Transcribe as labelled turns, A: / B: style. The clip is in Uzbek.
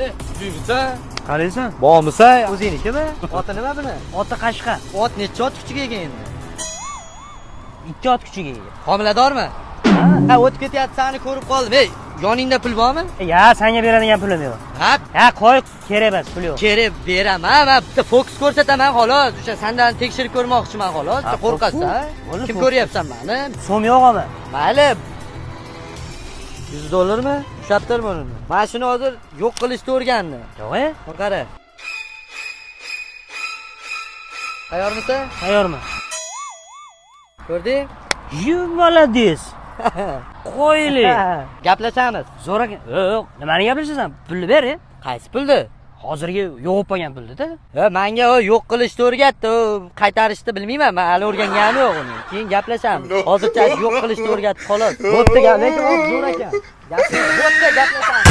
A: Yuribsan.
B: Qaraysan?
A: Bormisan? O'zingnikimi? Oti nima buni?
B: Oti qashqa.
A: Ot necha ot kuchiga ega endi?
B: 2 ot kuchiga ega.
A: Homiladormi? Ha, o'tib ketyapti, seni ko'rib qoldim. Ey, yoningda pul bormi?
B: Ya, senga beradigan pulim yo'q.
A: Ha,
B: Ha, qo'y, kerak emas, pul yo'q.
A: Kerak beraman, men bitta fokus ko'rsataman xolos. O'sha sendan tekshirib ko'rmoqchiman xolos.
B: Ha,
A: Qo'rqasan?
B: Bo'ldi,
A: Kim
B: fokus.
A: ko'ryapsan meni?
B: So'm yo'qmi?
A: Mayli. 100 dollarmi? Ushlab tur buni. Mana shuni hozir yo'q qilishni o'rgandim.
B: Yo'q, e?
A: Qara. Tayyormisan?
B: Tayyorman.
A: Ko'rding?
B: Yu, молодец. Qo'yli.
A: Gaplashamiz.
B: Zo'r ekan. Yo'q, nimani gaplashasan? Pulni ber, e.
A: Qaysi pulni?
B: Hozirgi yo'q bo'lgan pulni-da.
A: Ha, menga u yo'q qilishni o'rgatdi, u qaytarishni bilmayman, men hali o'rganganim yo'q uni. Keyin gaplashamiz. Hozircha yo'q qilishni o'rgatdi xolos. Bo'pti gap, lekin zo'r ekan. Bo'pti, gaplashamiz.